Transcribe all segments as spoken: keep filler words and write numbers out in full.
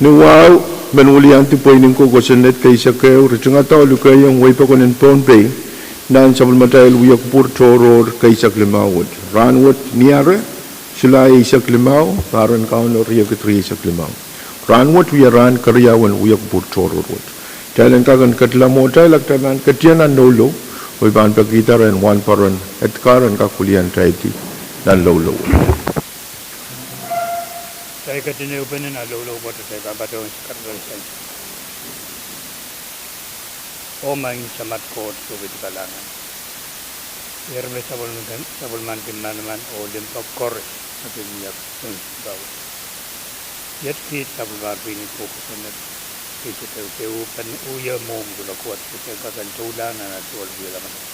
Ni wahu, men weliandi pweinen ko kosonned keisek ehu, ritingada oh lukehiong wehi pokon en Pohnpei nan sapwellimatail wiekupwur tohrohr keisek limau wet. Rahnwet Niare, Sulai eisek limau, pahr en Kauno riekid rieisek limau. Rahnwet wia rahn keriau en wiekupwur tohrohr wet. Kitail en kak en ketila mwohtail, a kitail pahn ketin nan loulou, oh I pahn pekihda rehn Wahnpoaron Edgar en kak welian taiti nan loulou. Kitail ketin ehupene nan loulou pwoat, kitail pahn patohwan sakaradahsang. Oh Maing Samat Koht, sohpeidi kalahngan, dehr me sapwellimanki manaman oh limpoak koaros me kin wia soun sampah wet. Iet kiht sapwellime pwihn ko kosonned keisek ehu, pwe uwen mwohmw kuloak wet, kitail kak en doulahng nan at wiewiahla manaman.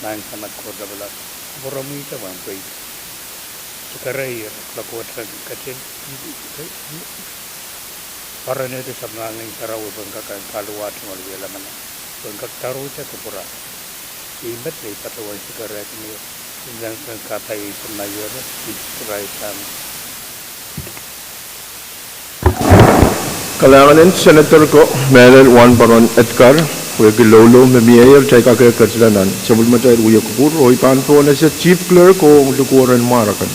Maing Samat Koht Lapalap, kupwuromwihte pahn pweida. Sekerehr kuloak wet ren ketin poaronehdi sapwellime Ngehn Sarawi pwehn kak en kahluwa tungoal wiewiahla manaman, pwehn kak doaruhte kupwure. Ih met me I patohwan sekerehdi me I pahn kapai sang Maing Sises Krais, amen. Kalahngan en Senator ko, mehlel Wahnpoaron Edgar, pwehki loulou me mieier, kitail kak en ketila nan sapwellimatail wiekupwur, oh I pahn pohnese Chief Clerk ong likwerh en mwahr akan.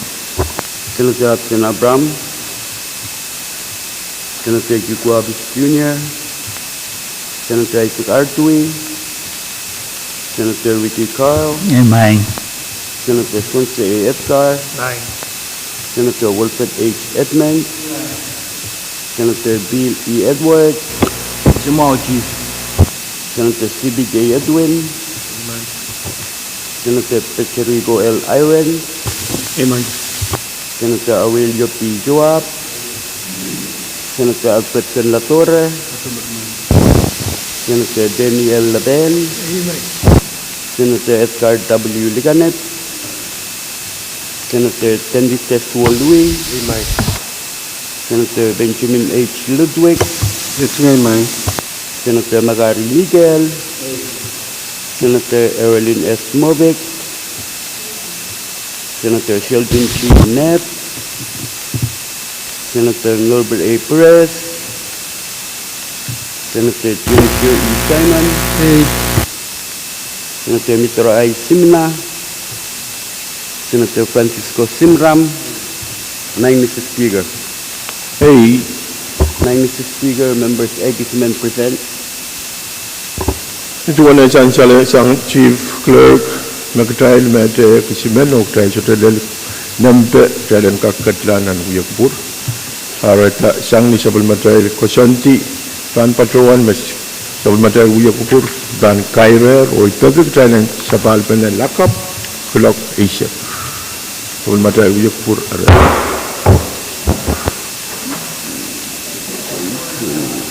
Senator Absen Abraham, Senator Kiko Abis Junior, Senator Isaac R. Dewey, Senator Ricky Carl, Senator Spencer A. Edgar, Senator Wilfred H. Edmonds, Senator Bill E. Edwards, Senator Sibijo Edwin, Senator Patrico L. Irons, Senator Aurelio P. Joab, Senator Alfred Ken Ladore, Senator Daniel Laben, Senator Edgar W. Liganet, Senator Dennis S. Wolui, Senator Benjamin H. Ludwig, Senator Makari Mikael, Senator Erelin S. Mobik, Senator Sheldon G. Knapp, Senator Norbert A. Perez, Senator James E. Simon, Senator Mitro I. Simina, Senator Francisco Simram, Maing Mister Speaker. Ei. Maing Mister Speaker, members ekis men present. Ih duwen ei sansal sang Chief Clerk, me kitail met ekis men oh kitail sohte lel nempe, kitail en kak ketila nan wiekupwur. Kahrehda sang ni sapwellimatail koasoandi pahn patohwan me sapwellimatail wiekupwur pahn kairehr, oh I peki kitail en sapahl pene lakapw kuloak eisek. Sapwellimatail wiekupwur eri